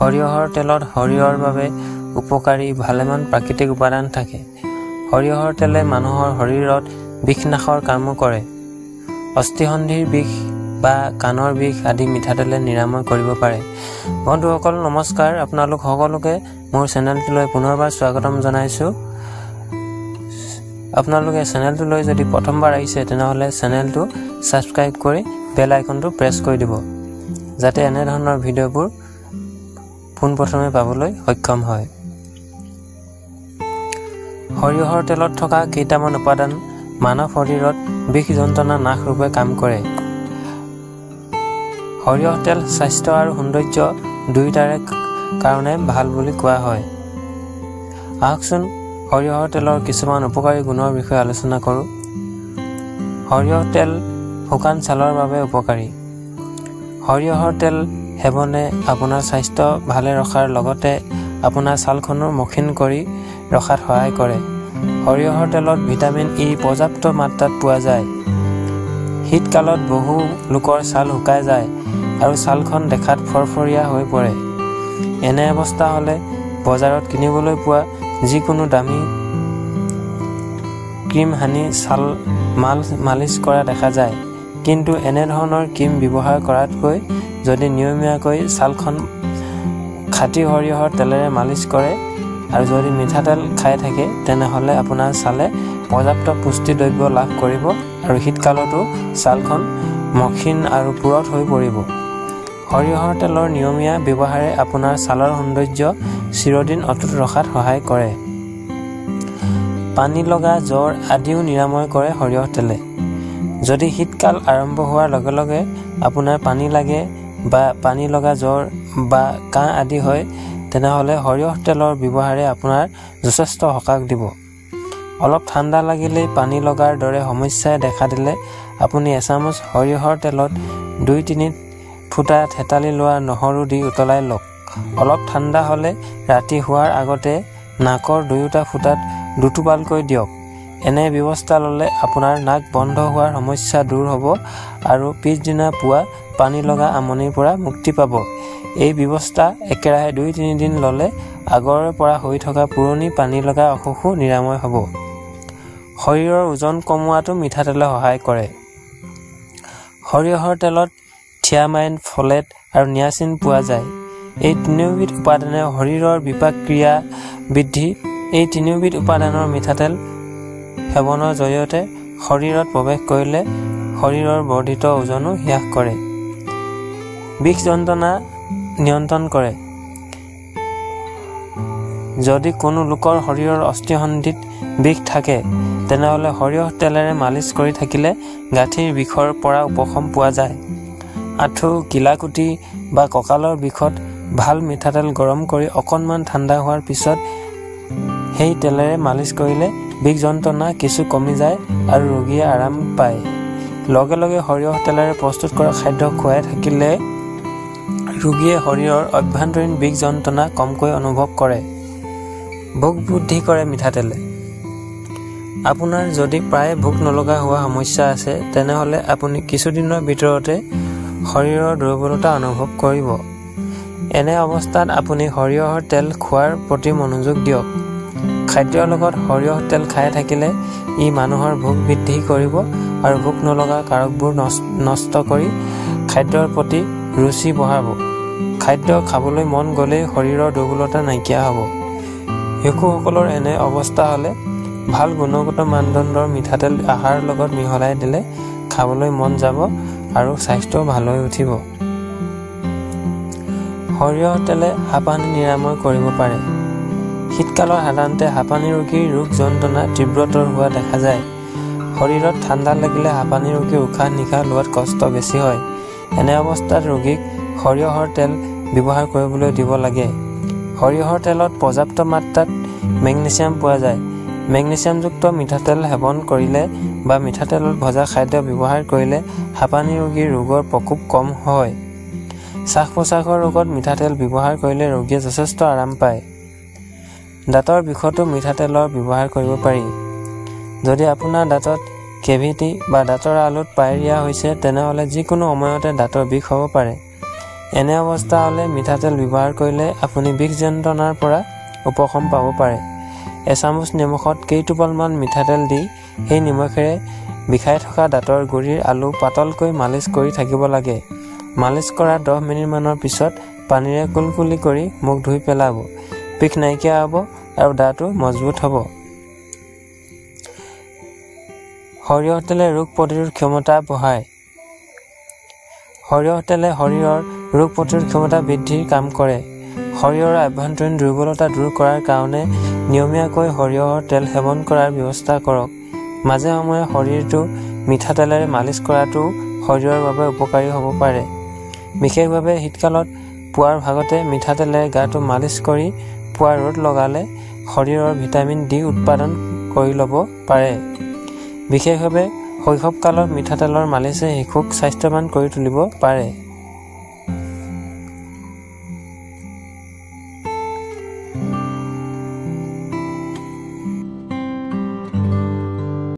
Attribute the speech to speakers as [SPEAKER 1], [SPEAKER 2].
[SPEAKER 1] সৰিয়হৰ তেলত শৰীৰৰ বাবে উপকাৰী ভালেমান প্ৰাকৃতিক উপাদান থাকে। সৰিয়হৰ তেলে মানুহৰ শৰীৰত বিষনাশৰ কামো কৰে। অস্থিসন্ধিৰ বিষ বা কাণৰ বিষ আদি মিঠাতেলে নিৰাময় কৰিব পাৰে। বন্ধুসকল নমস্কাৰ, আপোনালোক সকলোকে মোৰ চেনেলটোলৈ পুনৰবাৰ স্বাগতম জনাইছোঁ। আপোনালোকে চেনেলটোলৈ যদি প্ৰথমবাৰ আহিছে তেনেহ'লে চেনেলটো ছাবস্ক্ৰাইব কৰি বেল আইকনটো প্ৰেছ কৰি দিব, যাতে এনেধৰণৰ ভিডিঅ'বোৰ পোনপ্ৰথমে পাবলৈ সক্ষম হয়। সৰিয়হৰ তেলত থকা কেইটামান উপাদান মানৱ শৰীৰত বিষ যন্ত্ৰণা নাশ ৰূপে কাম কৰে। সৰিয়হ তেল স্বাস্থ্য আৰু সৌন্দৰ্য দুয়োটাৰে কাৰণে ভাল বুলি কোৱা হয়। আহকচোন সৰিয়হৰ তেলৰ কিছুমান উপকাৰী গুণৰ বিষয়ে আলোচনা কৰোঁ। সৰিয়হ তেল শুকান ছালৰ বাবে উপকাৰী। সৰিয়হৰ তেল সেৱনে আপোনাৰ স্বাস্থ্য ভালে ৰখাৰ লগতে আপোনাৰ ছালখনো মসৃণ কৰি ৰখাত সহায় কৰে। সৰিয়হৰ তেলত ভিটামিন ই পৰ্যাপ্ত মাত্ৰাত পোৱা যায়। শীতকালত বহু লোকৰ ছাল শুকাই যায় আৰু ছালখন দেখাত ফৰফৰীয়া হৈ পৰে। এনে অৱস্থা হ'লে বজাৰত কিনিবলৈ পোৱা যিকোনো দামী ক্ৰীম সানি ছাল মালিচ কৰা দেখা যায়। কিন্তু এনেধৰণৰ ক্ৰীম ব্যৱহাৰ কৰাতকৈ যদি নিয়মীয়াকৈ ছালখন খাঁটি সৰিয়হৰ তেলেৰে মালিচ কৰে আৰু যদি মিঠাতেল খাই থাকে তেনেহ'লে আপোনাৰ ছালে পৰ্যাপ্ত পুষ্টি দ্ৰব্য লাভ কৰিব আৰু শীতকালতো ছালখন মসৃণ আৰু পুৰঠ হৈ পৰিব। সৰিয়হৰ তেলৰ নিয়মীয়া ব্যৱহাৰে আপোনাৰ ছালৰ সৌন্দৰ্য চিৰদিন অটুট ৰখাত সহায় কৰে। পানী লগা জ্বৰ আদিও নিৰাময় কৰে সৰিয়হ তেলে। যদি শীতকাল আৰম্ভ হোৱাৰ লগে লগে আপোনাৰ পানী লাগে বা পানী লগা জ্বৰ বা কাহ আদি হয়, তেনেহ'লে সৰিয়হ তেলৰ ব্যৱহাৰে আপোনাৰ যথেষ্ট সকাহ দিব। অলপ ঠাণ্ডা লাগিলেই পানী লগাৰ দৰে সমস্যাই দেখা দিলে আপুনি এচামুচ সৰিয়হৰ তেলত 2-3 ফুটা থেতালি লোৱা নহৰু দি উতলাই লওক। অলপ ঠাণ্ডা হ'লে ৰাতি শোৱাৰ আগতে নাকৰ দুয়োটা ফুটাত দুটোপালকৈ দিয়ক। এনে ব্যৱস্থা ল'লে আপোনাৰ নাক বন্ধ হোৱাৰ সমস্যা দূৰ হ'ব আৰু পিছদিনা পুৱা পানী লগা আমনিৰ পৰা মুক্তি পাব। এই ব্যৱস্থা একেৰাহে 2-3 দিন ল'লে আগৰে পৰা হৈ থকা পুৰণি পানী লগা অসুখো নিৰাময় হ'ব। শৰীৰৰ ওজন কমোৱাটো মিঠাতেলে সহায় কৰে। সৰিয়হৰ তেলত থিয়ামাইন, ফলেট আৰু নিয়াচিন পোৱা যায়। এই তিনিওবিধ উপাদানে শৰীৰৰ বিপাক ক্ৰিয়া বৃদ্ধি। এই তিনিওবিধ উপাদানৰ মিঠাতেল সেৱনৰ জৰিয়তে শৰীৰত প্ৰৱেশ কৰিলে শৰীৰৰ বৰ্ধিত ওজনো হ্ৰাস কৰে। বিষ যন্ত্ৰণা নিয়ন্ত্ৰণ কৰে। যদি কোনো লোকৰ শৰীৰৰ অস্থিসন্ধিত বিষ থাকে তেনেহ'লে সৰিয়হ তেলেৰে মালিচ কৰি থাকিলে গাঁঠিৰ বিষৰ পৰা উপশম পোৱা যায়। আঁঠু, কিলাকুটি বা কঁকালৰ বিষত ভাল মিঠাতেল গৰম কৰি অকণমান ঠাণ্ডা হোৱাৰ পিছত সেই তেলেৰে মালিচ কৰিলে বিষ যন্ত্ৰণা কিছু কমি যায় আৰু ৰোগীয়ে আৰাম পায়। লগে লগে সৰিয়হ তেলেৰে প্ৰস্তুত কৰা খাদ্য খুৱাই থাকিলে ৰোগীয়ে শৰীৰৰ অভ্যন্তৰীণ বিষ যন্ত্ৰণা কমকৈ অনুভৱ কৰে। ভোক বৃদ্ধি কৰে মিঠাতেলে। আপোনাৰ যদি প্ৰায়ে ভোক নলগা হোৱা সমস্যা আছে তেনেহ'লে আপুনি কিছুদিনৰ ভিতৰতে শৰীৰৰ দুৰ্বলতা অনুভৱ কৰিব। এনে অৱস্থাত আপুনি সৰিয়হৰ তেল খোৱাৰ প্ৰতি মনোযোগ দিয়ক। খাদ্যৰ লগত সৰিয়হ তেল খাই থাকিলে ই মানুহৰ ভোক বৃদ্ধি কৰিব আৰু ভোক নলগা কাৰকবোৰ নষ্ট কৰি খাদ্যৰ প্ৰতি ৰুচি বঢ়াব। খাদ্য খাবলৈ মন গ'লেই শৰীৰৰ দুৰ্বলতা নাইকিয়া হ'ব। শিশুসকলৰ এনে অৱস্থা হ'লে ভাল গুণগত মানদণ্ডৰ মিঠাতেল আহাৰৰ লগত মিহলাই দিলে খাবলৈ মন যাব আৰু স্বাস্থ্যও ভাল হৈ উঠিব। সৰিয়হ তেলে হাঁপানি নিৰাময় কৰিব পাৰে। শীতকালত সাধাৰণতে হাঁপানি ৰোগীৰ ৰোগ যন্ত্ৰণা তীব্ৰতৰ হোৱা দেখা যায়। শৰীৰত ঠাণ্ডা লাগিলে হাঁপানি ৰোগীৰ উশাহ নিশাহ লোৱাত কষ্ট বেছি হয়। এনে অৱস্থাত ৰোগীক সৰিয়হৰ তেল ব্যৱহাৰ কৰিবলৈ দিব লাগে। সৰিয়হৰ তেলত পৰ্যাপ্ত মাত্ৰাত মেগনেছিয়াম পোৱা যায়। মেগনেছিয়ামযুক্ত মিঠাতেল সেৱন কৰিলে বা মিঠাতেলত ভজা খাদ্য ব্যৱহাৰ কৰিলে হাঁপানি ৰোগীৰ ৰোগৰ প্ৰকোপ কম হয়। শ্বাস প্ৰশ্বাসৰ ৰোগত মিঠাতেল ব্যৱহাৰ কৰিলে ৰোগীয়ে যথেষ্ট আৰাম পায়। দাঁতৰ বিষতো মিঠাতেলৰ ব্যৱহাৰ কৰিব পাৰি। যদি আপোনাৰ দাঁতত কেভিটি বা দাঁতৰ আলুত পাইৰিয়া হৈছে তেনেহ'লে যিকোনো সময়তে দাঁতৰ বিষ হ'ব পাৰে। এনে অৱস্থা হ'লে মিঠাতেল ব্যৱহাৰ কৰিলে আপুনি বিষ যন্ত্ৰণাৰ পৰা উপশম পাব পাৰে। এচামুচ নিমখত কেইটোপালমান মিঠাতেল দি সেই নিমখেৰে বিষাই থকা দাঁতৰ গুৰিৰ আলু পাতলকৈ মালিচ কৰি থাকিব লাগে। মালিচ কৰা 10 মিনিটমানৰ পিছত পানীৰে কুলকুলি কৰি মুখ ধুই পেলাব। বিষ নাইকিয়া হ'ব আৰু দাঁতো মজবুত হ'ব। সৰিয়হ তেলে ৰোগ প্ৰতিৰোধ ক্ষমতা বঢ়ায়। সৰিয়হ তেলে শৰীৰৰ ৰোগ প্ৰতিৰোধ ক্ষমতা বৃদ্ধিৰ কাম কৰে। শৰীৰৰ আভ্যন্তৰীণ দুৰ্বলতা দূৰ কৰাৰ কাৰণে নিয়মীয়াকৈ সৰিয়হৰ তেল সেৱন কৰাৰ ব্যৱস্থা কৰক। মাজে সময়ে শৰীৰটো মিঠাতেলেৰে মালিচ কৰাটোও শৰীৰৰ বাবে উপকাৰী হ'ব পাৰে। বিশেষভাৱে শীতকালত পুৱাৰ ভাগতে মিঠাতেলেৰে গাটো মালিচ কৰি পুৱা ৰ'দ লগালে শৰীৰৰ ভিটামিন ডি উৎপাদন কৰি ল'ব পাৰে। বিশেষভাৱে শৈশৱকালত মিঠাতেলৰ মালিচে শিশুক স্বাস্থ্যৱান কৰি তুলিব পাৰে।